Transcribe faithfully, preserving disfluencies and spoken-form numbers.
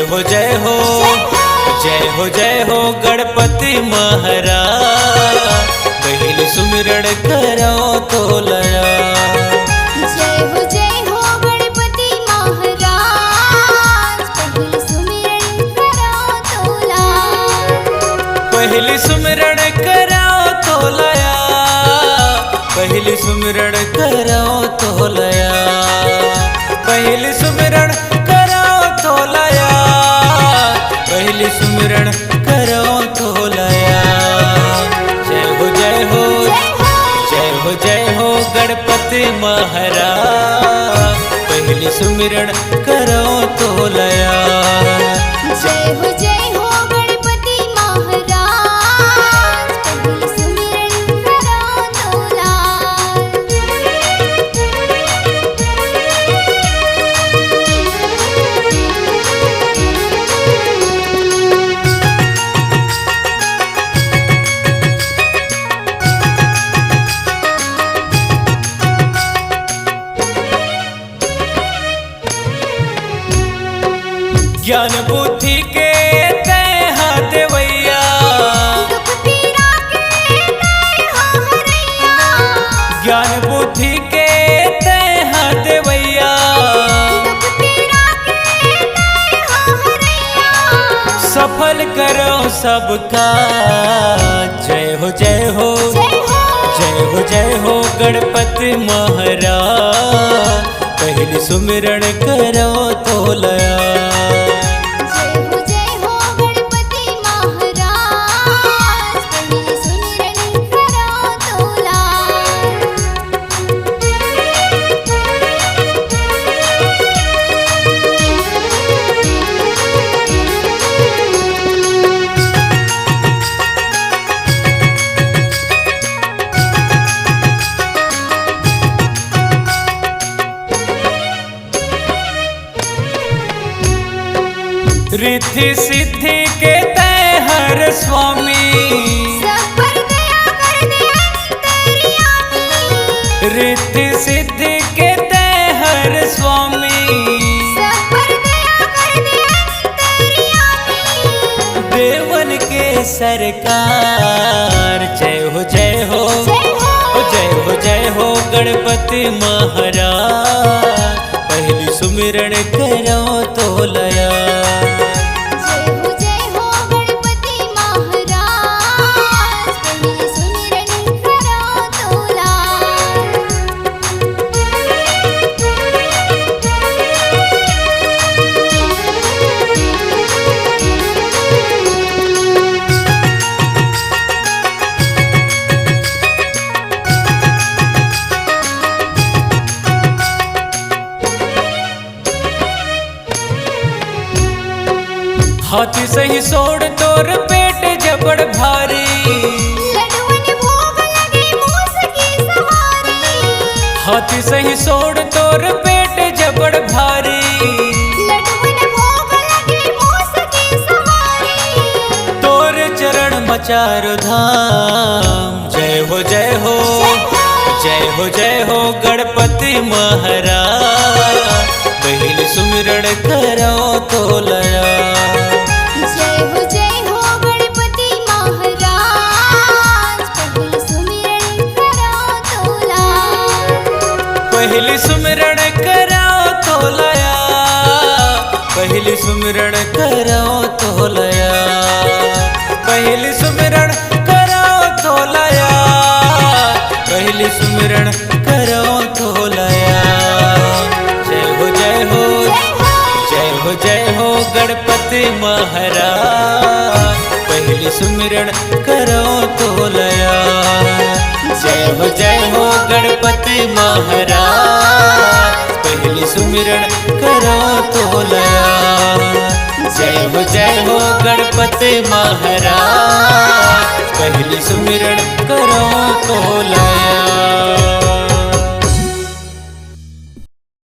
हो जय हो, जय हो, जय हो गणपति महाराज, पहिली सुमिरन करौं तोला। जय हो, जय हो गणपति महाराज, पहिली सुमिरन करौं तोला। पहिली सुमिरन करौं तोला, पहिली सुमिरन करौं तोला, पहिली सुमिरन करौं तोला, पहिली सुमिरन करौं तोला। जय हो, जय हो, जय हो, जय हो, जय हो गणपति महाराज, पहिली सुमिरन करौं तोला। जय हो, जय हो गणपति महाराज, पहिली सुमिरन करौं तोला। ज्ञान बुद्धि के तैं हा देवइया, दुख पीरा के तैं हा हरइया। ज्ञान बुद्धि के तैं हा देवइया, दुख पीरा के तैं हा हरइया। सफल करौं सबका, जय हो, जय हो, जय हो, जय हो, जय हो गणपति महाराज, पहिली सुमिरन करौं तोला। जय हो, जय हो गणपति महाराज, पहिली सुमिरन करौं तोला। रिद्धि सिद्धि के तैं हर स्वामी, सब पर दया कर दे अंतर्यामी। रिद्धि सिद्धि के तैं हर स्वामी, सब पर दया कर दे अंतर्यामी। देवन के सरकार, जय हो, जय हो, जय हो। ओ जय हो, जय हो गणपति महाराज, पहिली सुमिरन करौं तोला। जय हो, जय हो गणपति महाराज, पहिली सुमिरन करौं तोला। हाथी सही सोंड़ तोर पेट जबड़ भारी। लड्डुवन भोग लगे मूस की सवारी। हाथी सही सोंड़ तोर पेट जबड़ भारी। लड्डुवन भोग लगे मूस की सवारी। तोर चरण म चारों धाम। जय हो, जय हो, जय हो। जय हो, जय हो गणपति महाराज, पहिली सुमिरन करौं तोला। जय हो, जय हो गणपति महाराज, पहिली सुमिरन करौं तोला। पहिली सुमिरन करौं तोला, पहिली सुमिरन करौं तोला। पहिली सुमिरन करौं तोला, पहिली सुमिरन करौं तोला। जय हो, जय हो, जय हो, जय हो गणपति महाराज, पहिली सुमिरन करौं तोला। जय हो, जय हो गणपति महाराज, पहिली सुमिरन करौं तोला। जय हो, जय हो गणपति महाराज, पहिली सुमिरन करौं तोला।